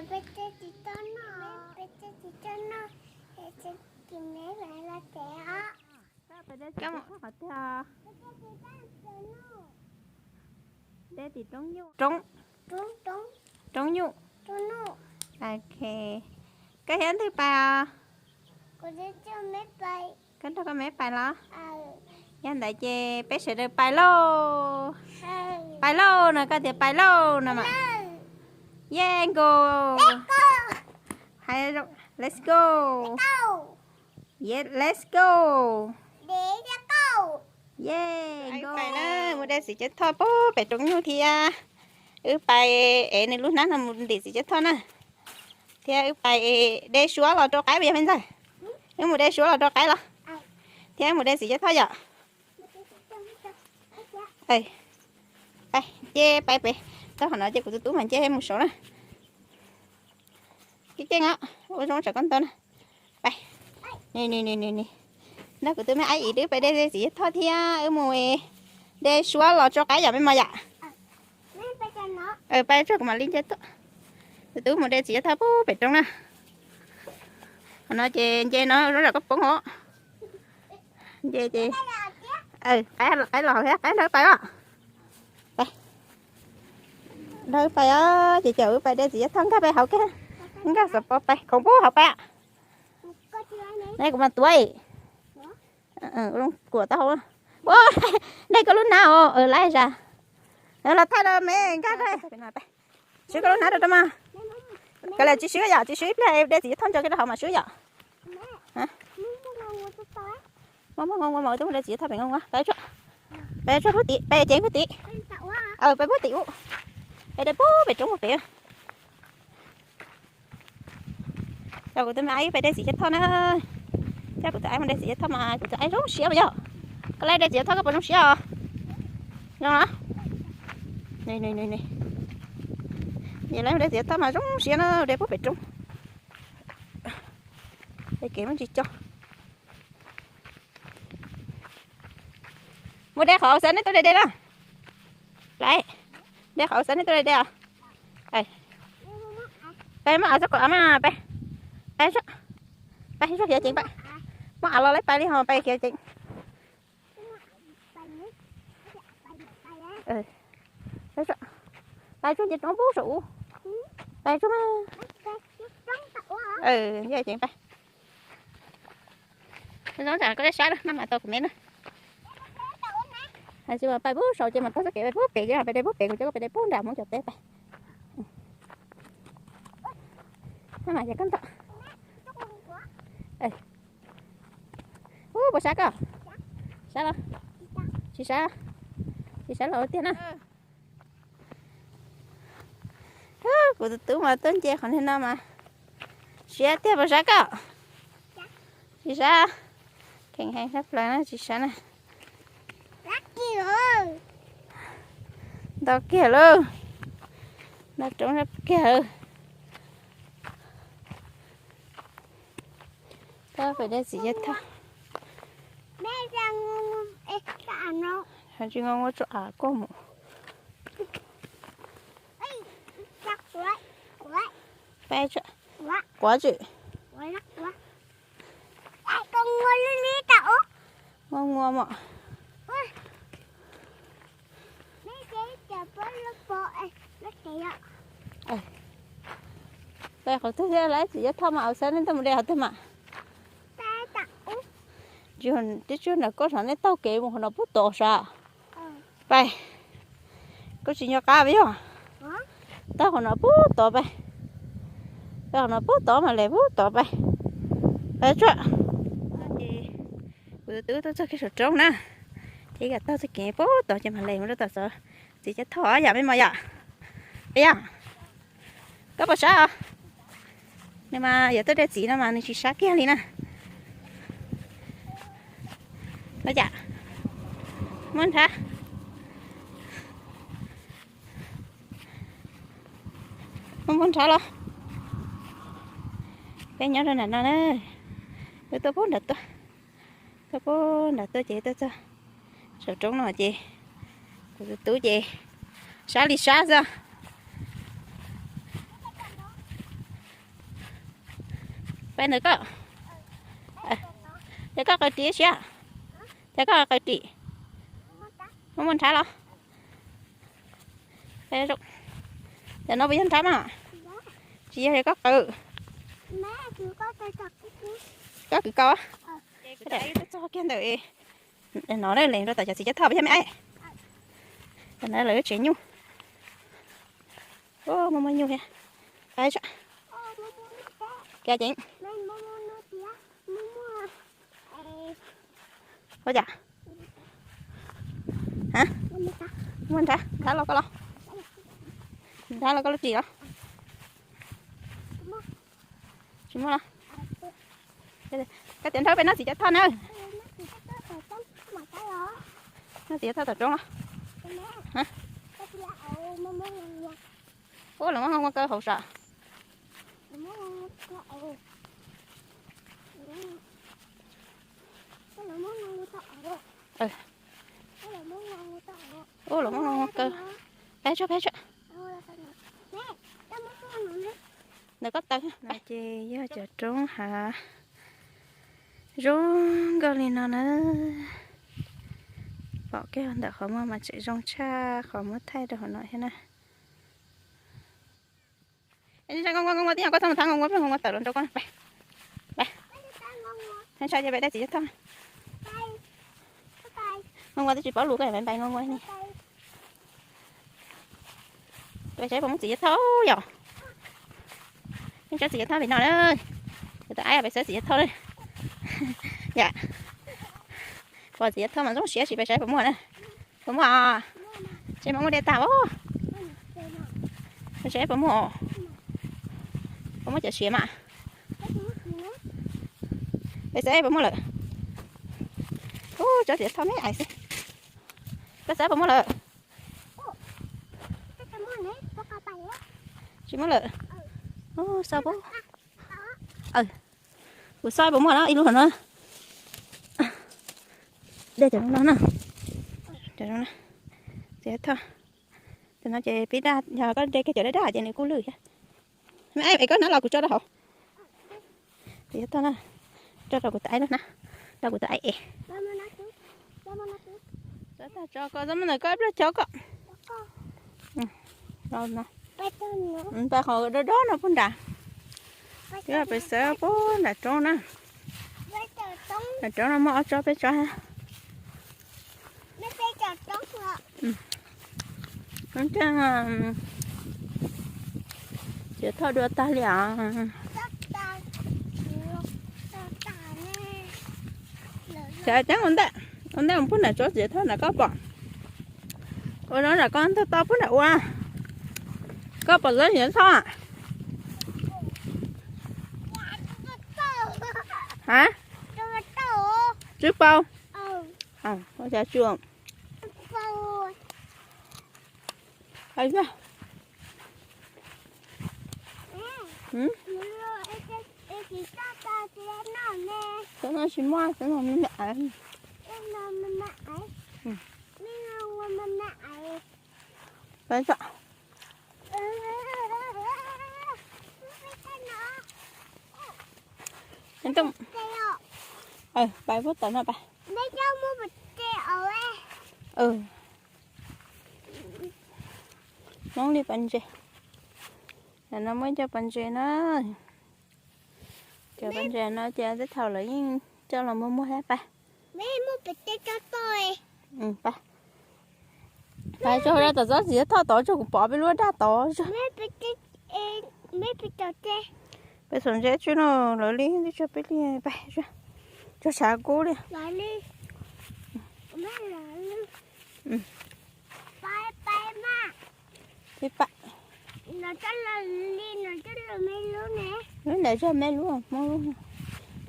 Peb tsis tau noj, peb tsis tau noj, es tsis kis me los tev os. Koj mus qhov twg? Dej tim roob nyuj, roob, roob nyuj. Ok, koj thiab ntwg pais os. Koj nrog koj me pais los? Yog ntawd ces peb sawv daws pais lauj. Pais lauj no, koj tias pais lauj no mas. Ye nkauj. Let's go. Yes, let's go. Ye nkauj. Mus de txiv cuab thoj pem roob nyuj thiab. Wb pais ev nws lub hnab no mus ntim txiv cuab thoj na. Thiab wb pais de suab los rau qaib puas yog me ntxawg? Wb mus de suab los rau qaib los? Thiab mus de txiv cuab thoj yom? Ces pais pem, tau qhov no ces kuv tus tub mas nce mus saud na. Keej keej os, ua zoo tsam koj ntau na. Pais. Nrog kuv tus me ab ib wb pais de txiv cuab thoj thiab wb mus de suab los rau qaib yom me mos yom. Pais tsuag kuv mam li nce tuaj. Tus tub mus de txiv cuab thoj pem roob na. Qhov no ces nce no zoo tsam koj poob os. Nce ces qaib los hauv thiab, qaib nrog wb pais os. Nrog wb pais os, ces caum wb pais de txiv cuab thoj nkag pais hauv kiag, nkag xov pos pais khoom pub hauv pais. Ne kuv mas tuav kuam tau hauv. Ua, de koj lub hnab os, lawv zas. Los thaij los me nkag. Swb koj lub hnab rau rau mas. Kav liam tsis swb yom, tsis swb ib pliag de txiv cuab thoj ntso kiag rau hauv mas swb yom. Muaj muaj ngo ua mas twb mus de txiv cuab thoj pem ngo ua, peb tsuag pub tim, peb ceev pub tim. Peb pub tim ub. Peb de pub pem roob pem. Coj kuv tus me ab pais de txiv cuab thoj na. Coj kuv tus ab mus de txiv cuab thoj mas kuv tus ab zoo siab mas yog. Koj lawv de txiv cuab thoj koj puas zoo siab os? Zoo os. Ces lawv de txiv cuab thoj mas zoo siab na, de pub pem roob. Kev muaj ntsis co. Mus de qhov xav nej tuaj de de na. Lawv de qhov xav nej tuaj de de os. Peb muab av txog kom av mas peb, peb, peb khiav ceev peb. Muab av los lawv pais li ho peb khiav ceev. Pais tsuag nce roob pub saum ub. Pais tsuag mas. Yog ceev pais. Zoo tsam koj saib na, maj mam tau kuv me na. Hais tsis mas pais pub saum ces mam taug txoj kev pais pub pem, pais de pub pem, kuv coj koj pais de pub nram Hmoob cov teb pais. Maj mam ces koj nto. Ub, puas sab koj? Sab los? Tsis sab. Tsis sab los ua tiag na. Kuv tus tub mas tuaj nce qhov niag no mas siab tiag, puas sab koj? Tsis sab. Kheev heev sab plaws na, tsis sab na. Ntau kiag lauj. Ntau roob sab kiag lauj. Tab pem dej txiv yog thaj. Tsis nco ua tso av koj mus. Quav tsi. Muaj mua mom. Pais qhov twg thiab lawm, txiv yog thaj mas, au xab nej tuaj mus de qhov twg mas. Tib tsuag nram koj sav nej taug kev mus qhov no pub tod sav. Pais, koj tsis nco qab pes yog. Taug qhov no pub tod pais. Taug qhov no pub tod mas lawm pub tod pais. Pais tsuag. Kuv tus tub tuaj txog kiag saum roob na, ces kom taug txoj kev pub tod ces mam lawm mus rau tom txov txiv cov thoj yam me mos yom. Pes yog. Koj puas sab os? Nws mas yuav tuaj de txiv no mas nws tsis sab kiag li na. Muab nrhav. Muab nrhav los. Peb nyob rau nram no na. Wb tuaj pub nram tuaj. Tuaj pub nram tuaj ces tuaj txog saum roob no ces kuv tus tub ces sab li sab xwb. Peb ntawd koj, ces koj qaws ris siab, ces koj qaws ris, muaj muaj nrhav los? Ces no puas yog nrhav mas? Tsis yog, koj qaws. Koj kwv kaus. Txog kiag ntawm no, lees rau tom cov txiv cov thoj peb yog me aib. Tam no lawv tsev nyuj. Muaj muaj nyuj thiab. Kav ceev. Ua cas? Muaj nrhav, nrhav los koj los? Nrhav los koj lub ris los? Tsis muaj los? Koj tias nrhav peb noj txiv cov thoj na. Noj txiv cov thoj tom roob los? Ua los muab ua kaw hauv sav. Ua los muab ua kaw. Peb tso, peb tso. Ntawm koj taw no ces yog cov roob hav zoo nkauj li no na. Pom kiag ntawm qhov muag mas tseem zoo tshaj qhov muab thaij rau hauv no thiab na. Nkauj nkauj, tib nyuag koj txhob mus thab nkauj nkauj, nkauj nkauj tawm los nrau koj. Pais, pais. Ntshai ces pais dai txiv cov thoj. Nkauj nkauj twb tsis paub lus koj pais, pais nkauj nkauj. Pais saib puas muaj txiv cov thoj yom. Peb tso txiv cov thoj pem no na. Kuv tus aib pais saib txiv cov thoj na. Yam, pom txiv cov thoj mas zoo siab, sim pais saib puas muaj na. Puas muaj? Tsis mas muaj dej tag os. Pais saib puas muaj, puas muaj cov siav mas. Pais saib puas muaj lawm. Ub, tso txiv cov thoj me ais xwb. Koj saib puas muaj lawm? Tsis muaj lawm. Xauj puas, kuv xauj puas muaj na, ib lub hauv no. Dej cov no na. Cov no, txiv cov thoj. Tam no ces pib daj, yog koj de kiag cov daj daj ces nws kuj lwj thiab. Me aib, es koj hnab los kuv tso rau hauv. Txiv cov thoj na, tso rau kuv tus aib na, rau kuv tus aib es. Tso tag tso koj, txhob muab ntawm koj ib pliag cov koj. Pais qhov dob dob no puag nrad. Peb pais xav puag nram roob na. Nram roob no muaj ob tsob peb tsob. Txiv cov thoj dua tag li os. Tseem ceeb ua ntej, ua ntej mus puag nram tsob txiv cov thoj nram koj pom. Ua no nram koj ntug to puag nram ua. Koj pom tsob txiv cov thoj? Ha? Tswb paub. Ua cas tsuas Tsis muaj, tsis muaj me me aiv. Pais puag tom no pais. Hmoob li pas ntses. Tam no muaj ib co pas ntses na. Cov pas ntses no ces tej thaum lawv yeej coj los muag muag thiab pais. Pais tso rau tom tsob txiv thoj tod tso, kuv pov peb lub daj tod tso. Peb xav ntses tswb no lawv li twb tso peb li pais tso tshav kub li. Tib pais. Lub ntawd tso me lub, Hmoob lub.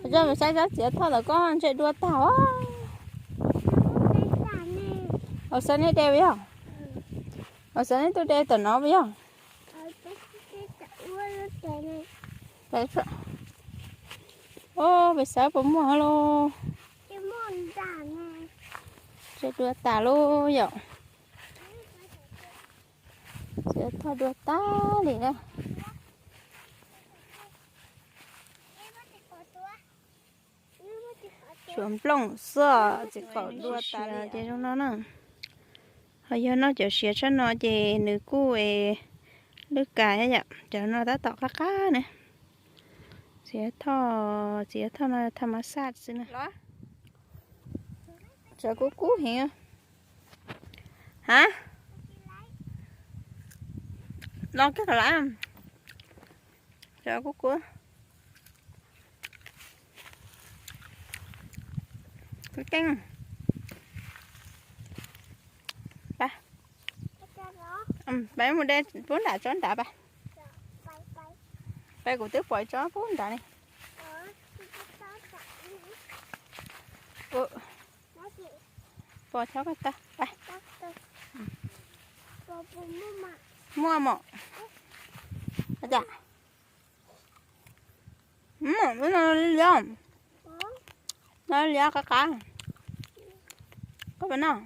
Tso saib tsob txiv thoj tom koj ntses dua tag os. Hauv xeev nej de puas yog? Hauv xeev nej tuaj de tom no puas yog? Peb xav puas muaj lauj. Ntses dua tas lauj yom. Txiv thoj dua tas li na. Suav nplooj xwb, txiv qaum dua tas li ces zoo no na. Ho yog noj cov siav tshaj no ces nws kuj lwj kas yom, cov no tab tom qab qab na. Txiv thoj, txiv thoj no tham mas xaj xwb na. Tsav kub kub heev. Ha? Los kiag qhov lawm. Tsav kub kub. Kub keej. Pab, pab mus de pub nram tsob nrad pab. Pab kuv twb pom tsob pub nrad li. Pom tsob ko tau pab. Muaj mom. Cas? Lub no liab, no liab qab qab. Koj puas noj?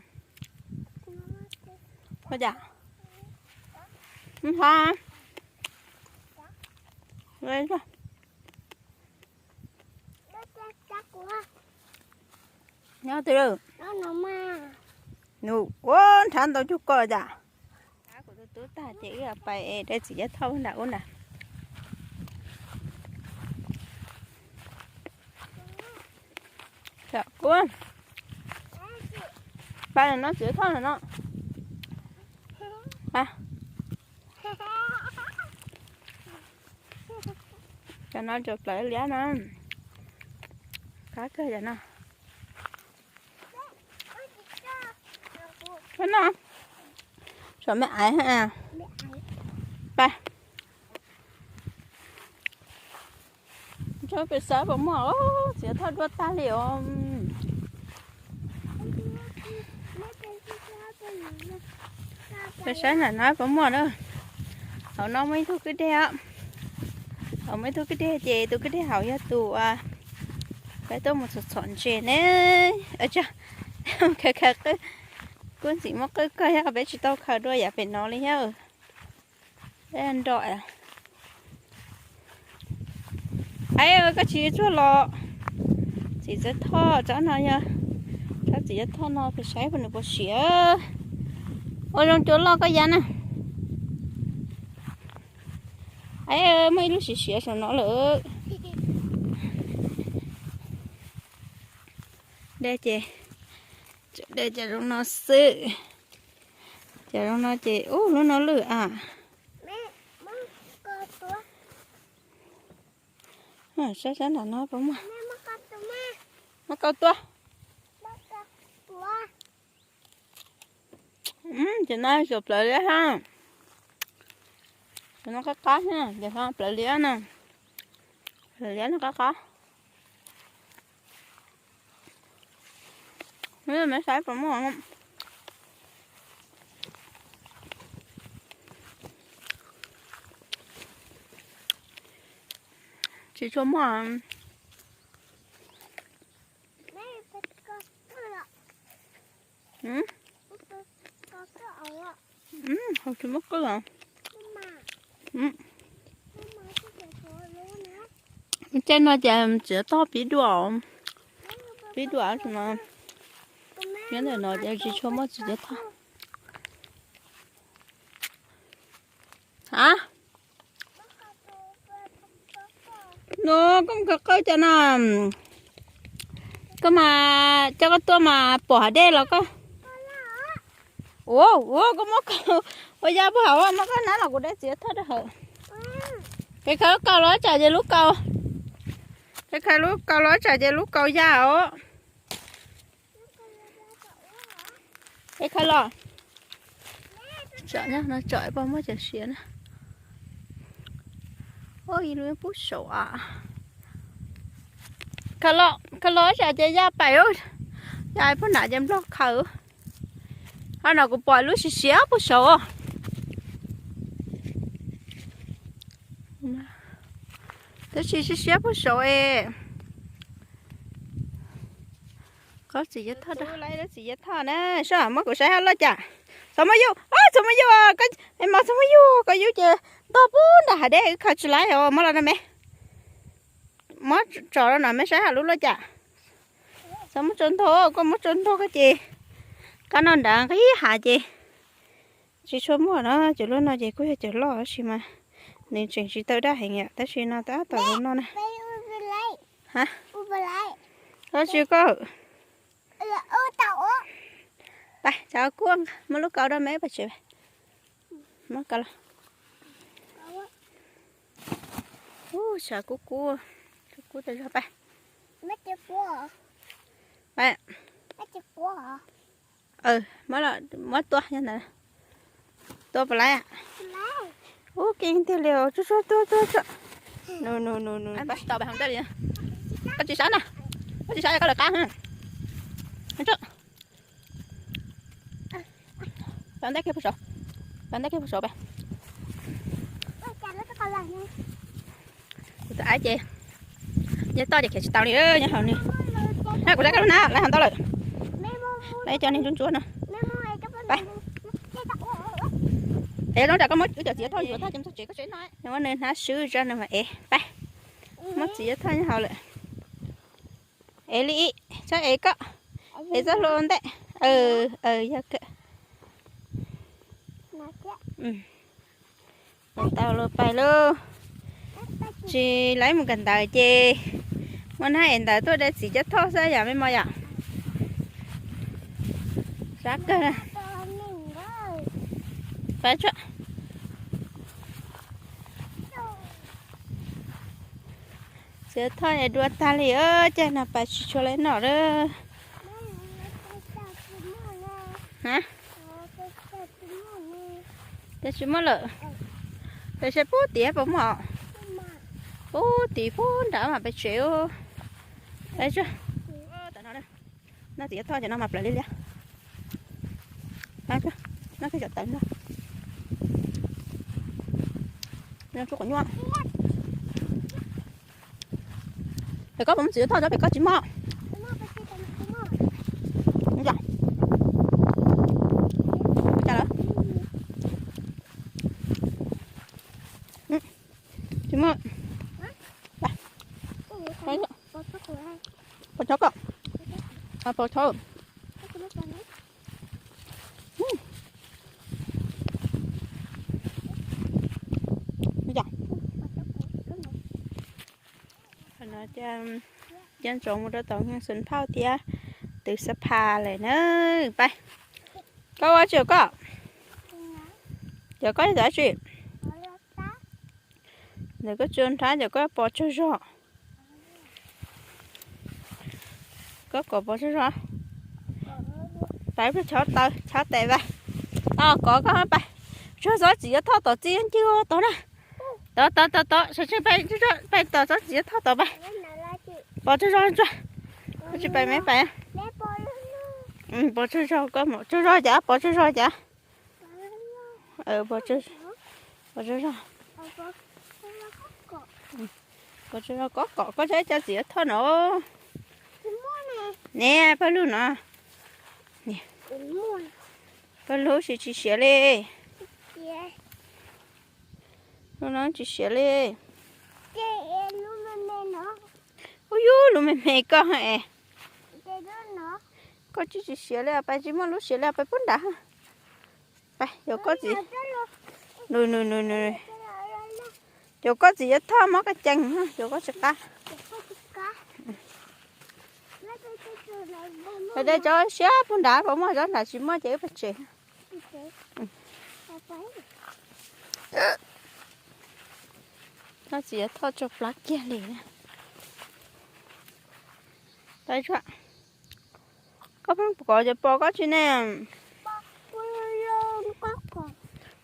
Ua cas? Ho, nyob twg lawm? Nws ua nrhav ntau cuag koj cas? Kuv tus tub tag ces wb pais de txiv yav thoj nram ub nrad. Kuv pais no txiv yav thoj no. Cov no cov plawv liab no. Qab kawg cov no. Noj, saum me aiv. Pais, tso pem saib puas muaj. Txiv yav thoj dua tag li os. Peb saib nram no puas muaj na. Hauv no muaj ib tug kwj deg os. Hauv muaj ib tug kwj deg ces tus kwj deg hauv yog tus peb tuaj mus txhom txhom ntses ne. Khaws khaws qwj, kuj ntxim muab qwj kawg thiab, peb tsis tau khaws dua yav pem no li thiab. Peb nrog, ai, koj tsis tsuag los. Txiv txiv thoj tsob no yog, tsob txiv yav thoj no peb saib puas nws puas siav. Ua zoo cua loj koj ya na. Ai, muaj ib lub siav siav saum no lawm. De ces, de ces zoo no xwb. Ces zoo no ces, ub, lub no lwj a. Saib saib nram no puas muaj. Muab kau tua. Ces no suav plawv liab thiab. Ces no qab qab thiab, ces no plawv liab na. Plawv liab no qab qab. Me saib puas muaj. Tsis tshua muaj. Hauv tsis muaj qwj os. Caij no ces txiv yav thoj pib dua, pib dua no. Nyob ntawm no ces tsis tshua muaj txiv yav thoj. Ha? No koj mus khaws qwj cas na? Koj mas coj koj tuaj mas pom hav dej los koj. Ua, ua koj muab kau, ua ya puag hauv, muab koj hnab los kuv de txiv yav thoj rau hauv. Peb khaws lub kaus los tsam ces lub kaus, peb khaws lub kaus los tsam ces lub kaus ya os. Peb khaws los. Tsom no, tsom pom muaj cov siav na. Ua ib lub pub saum a. Khaws los, khaws los tsam ces ya pais, ya puag nram ces nplog khaws. Ho no kuv pom lub siav siav puag saum. Tab sis siav siav puag saum es. Qhov txiv yav thoj, txiv yav thoj na, soj muab kuv saib hab loj cas. Txhob muab yug, txhob muab yug, mos txhob muab yug, koj yug ces ntog pub nram hav dej, wb khaws tsis laib os, muab los no me. Muab tsom rau no me saib hab lub loj cas. Txhob muab tso ntog, koj muab tso ntog koj ces kab noj nrad nqis hav ces tsis tshua muaj no. Cov lub no ces kuj yog cov loj tab sis mas nws tseem tsis tawg daj heev yom, tab sis no tab tom los noj na. Koj tsis koj. Pab, cov kuj muab lub kaus rau me pab tsev. Muab kaus los. Ub, tshav kub kub, kub kub tag zog pab. Pab, muab, muab tua nyob ntawd. Tua puas laib? Ub, keej tiag li, tsuag tsuag, tua tsuag tsuag. Nws nws nws nws, tau pab hauv ntej li. Koj tsis sab na, koj tsis sab koj lawv qab. Pab ntej kiag puag saud, pab ntej kiag puag saud pab. Kuv tus aib ces yog toj ces khiav tsis tau li nyob hauv ni. Na kuv saib koj lub hnab lawv hauv ntau lawm. Lawv cov niag ntsuab ntsuab no. Pab. Es zoo tsam koj muab wb cov txiv thoj ntsuav thoj ces txog tsev koj tsev no. Muab nws hnab swb tso nws mas ev pab. Muab txiv thoj nyob hauv lawm. Ev li ib, txhob ev koj, ev txoj hlua ua ntej. Yog kawg. Tau los pais lauj. Tsis laib mus kawm ntawv ces muaj hnab ev ntawv tuaj de txiv coj thoj xwb yom me mos yom. Sab kawg. Pais tsuag. Txiv thoj es dua tag li, caij no pais tsis tshua laib noj lawm. Peb tsis muaj lawm. Peb saib puag tid puas muaj. Puag tid puag nrad mas peb tsev. Noj txiv thoj ces no mas plaws li liab. Noj koj cov tawv no. Tsuag quav nyuaj. Pem koj puas muaj txiv thoj cov pem koj tsis muaj? Tsis muaj. Pos chov kom, pos chov. Cia ntsoov mus rau tom Xeev Phauj thiab Tw Xa Pha lawm na. Pais, koj ua tsi koj? Cov koj yog tsi? Ntawm koj tsuas nrhab cov koj pos tsaug zog. Koj kom pos tsaug zog. Pais ib pliag chob taw chob tes pais. Kov koj pais. Tsuag txhob txiv yuav thoj tom txij ncig tod na. Tod tod tod tod, sawv tsees pais, pais tom txhob txiv yuav thoj tod pais. Pos tsaug zog tsuag. Koj tsis pais me pais. Pos tsaug zog, koj mus tsaug zog cas, pos tsaug zog cas. Pos tsaug zog. Pos tsaug zog koj kom koj saib cov txiv yuav thoj no. Ne, pawg lug no. Pawg lug tsis tsis siav li. Lub no tsis siav li. Ub yub, lub me me koj es. Koj tsis tsis siav li, pais tsis muaj lub siav li, pais puag nrad. Pais, cov koj txiv, nws nws nws nws, cov koj txiv yuav thoj mob koj cees, cov koj tsis qab. Pais de cov siab puag nrad, puas muaj cov nrad tsis muaj ces wb pais tsev. Koj txiv yuav thoj tso plab kiag li. Koj pheej kov cov pos koj tsi ne?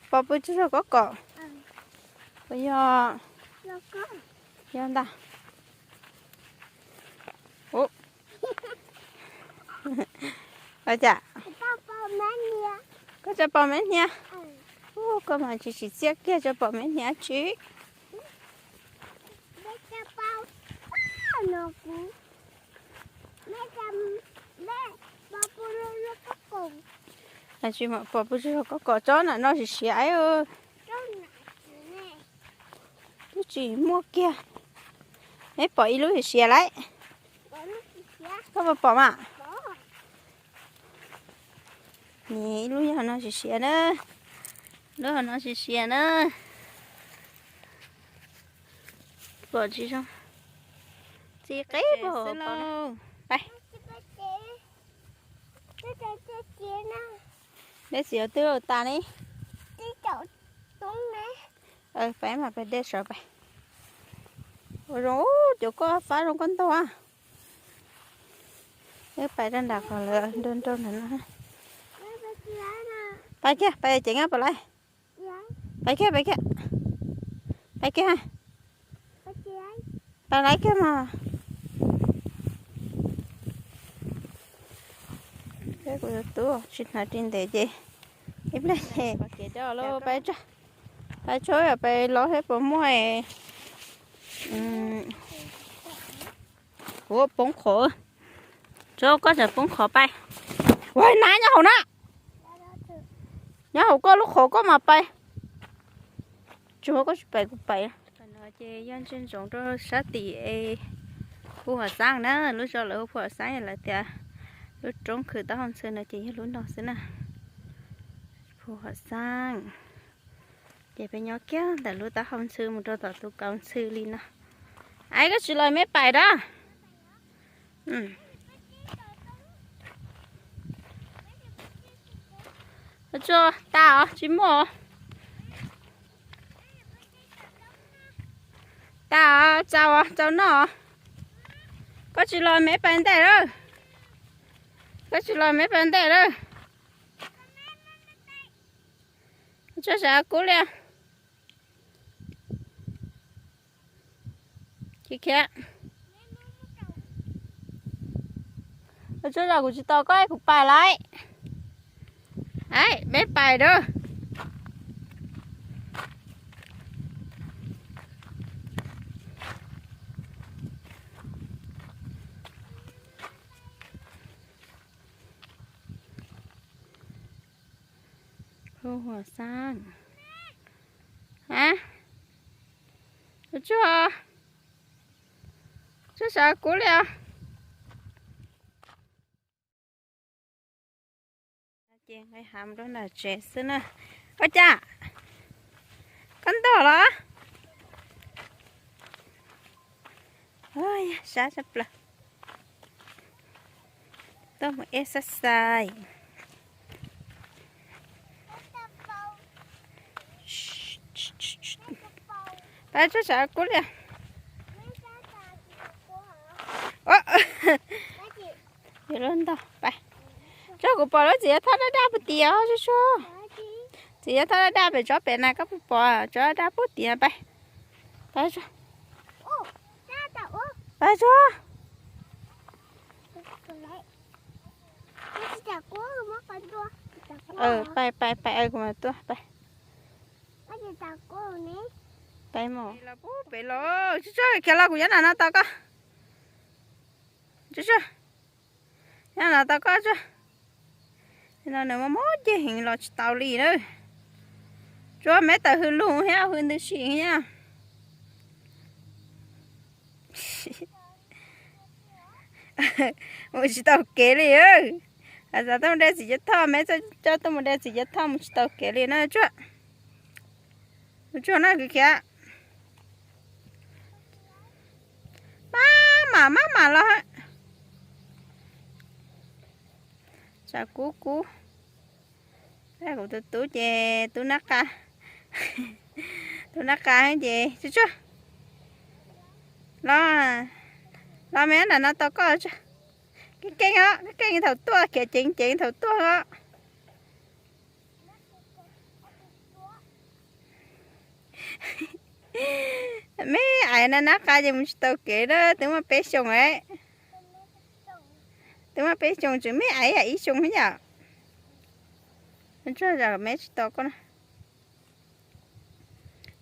Pos pw tsaug zog koj kom. Puas yog? Yog ntag. Ua cas? Koj tso pos me hnia. Ub, koj mas tsis tsim txiaj kiag tso pos me hnia tsi. Tsis mas pos pw tsaug zog koj kom tsob nram no siav siav. Twb tsis muaj kiag. Neb pom ib lub siav siav lauj. Koj puas pom mas? Nim ib lub yog no siav siav na. Lub hauv no siav siav na. Pom tsis zoo. Txiv qeb pom. Pais. Dej txiv yuav twb tas ne. Pais mas pais dej sawv pais. Ua zoo, cov koj fab zoo koj ntog. Pais rau nram qhov lawv nrau nrau ntawm no. Pais kiag, pais ceev pais lawm. Pais kiag, pais kiag. Pais kiag. Pais lawm kiag mas. Peb kuv yuav tub tsis hnav ris ntev ces ib pliag ces pais tso, pais tso pais los thiab puas muaj. Kuv poob qhov, tso koj tseem poob qhov pais. Ua nab nyob hauv na. Nyob hauv koj lub qhov koj mas pais. Tsis muaj koj tsis pais kuv pais. No ces yog ntsia ntsoov rau sab tim Phu Huam Xab na, lub zos lawv hu Phu Huam Xab, lawv tias lub roob khwv taub hau ntxhw no ces yog lub no xwb na. Phu Huam Xab. Ces peb nyob kiag ntawm lub taub hau ntxhw mus rau tom tus kaus ntxhw li no. Ai, koj tsis los me pais da. Tso, tas os, tsis muaj os. Tas os, txaus os, txaus noj os. Koj tsis los me pais ntej lawm. Koj tsis los me pais ntej lawm. Tso sav kub li. Khiav khiav. Tso zog kuv tsis tos koj, kuv pais lawm. Ai, peb pais da. Phu Huam Xab. Hab, tsuag, tsuag sav kuv li os. Ces nqis hav mus rau nram tsev xwb na. Ua cas koj ntog los? Sab tshaj plaws. Tuaj mus exercise. Pab tsuag sav kuv li. Yuav luag ntog pais. Tsuag, kuv pom lub txiv yav thaj daj daj puag tim os, tsuag tsuag. Txiv yav thaj daj daj pem tsob pem na, koj puas pom tsob daj daj puag tim pais. Pais tsuag. Pais tsuag. Pais pais pais, kuv mam tuaj pais. Pais mus. Los pub pem los, tsuag tsuag, khiav los kuv nyob nram no tos koj. Tsuag tsuag. Nyob nram no tos koj tsuag. No nws mob mob ceg heev los tsis tau li na. Tsuag, meb tawm hws lug thiab hws ntws sim thiab. Mus tsis tau kev li. Xav tuaj mus de txiv cev thoj, meb coj tuaj mus de txiv cev thoj mus tsis tau kev li na tsuag. Tsuag na, khiav khiav. Maj mam maj mam los. Tsam kub kub. Kuv tus tub ces tub nab qa. Tub nab qa ces tsuag tsuag. Los, los me nram no tos koj tsuag. Keej keej os, keej keej thaum tuaj, khiav ceev ceev thaum tuaj os. Meb aiv na, nab qa ces mus tsis tau kev na, twb muaj peb xyoos lawm. Twb muaj peb xyoos, tseem meb aiv yam ib xyoos thiab yom. Tsuag, meb tsis tos koj na.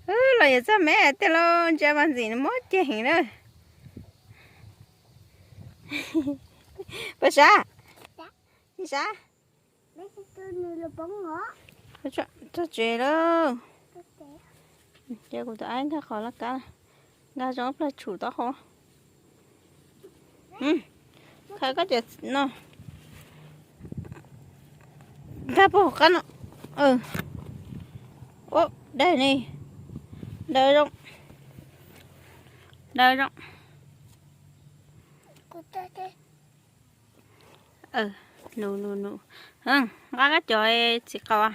Los yuav txog meb tiag lauj, ntsia mas ntxim mob ceg heev na. Puas sab? Tsis sab. Txog tsev lawm. Ces kuv tus aib nkag qhov laj kab, nkag zoo ib plag tshum taub hau. Khaws koj cov no. Nkag puag qab no. Ua, daws ne. Daws zoo. Daws zoo. Nws, nws, nws. Nqa koj cov txiv qaub.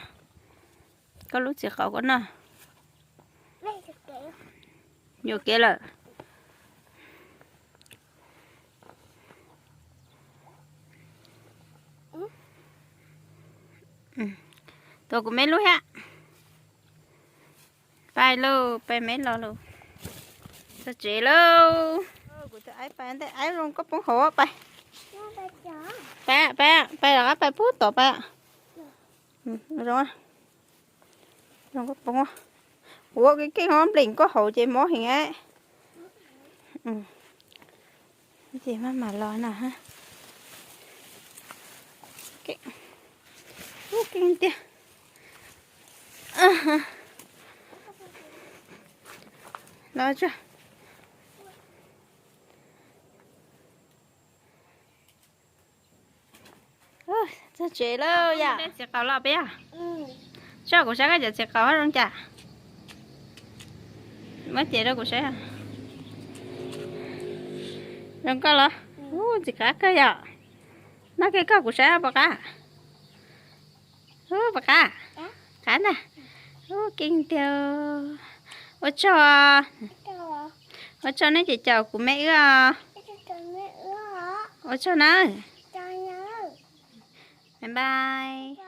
Koj lub txiv qaub koj noj. Yuam kev lawm. Tuav kuv me lub thiab. Pais lauj, pais me los lauj. Txog tsev lauj. Kuv tus aib pais ntej, aib zoo koj poob hauv pais. Pais, pais, pais los qab pais pub tod pais. Zoo, zoo koj poob. Ua keej keej npleem koj hauv ces mob heev. Ces maj mam los na. Keej tiag. Los tso. Txog tsev lauj yom. Txiv qaub los peb yom. Tso kuv saib koj cov txiv qaub zoo cas. Muab cev rau kuv saib. Zoo koj los? Ub, ntxim qab kawg yom. Noj kiag koj kuv saib puas qab. Ub, puas qab? Qab ntag. Ub, keej tiag. Ua tsaug. Ua tsaug nej ces caum kuv me wb os. Ua tsaug nawb. Bye bye.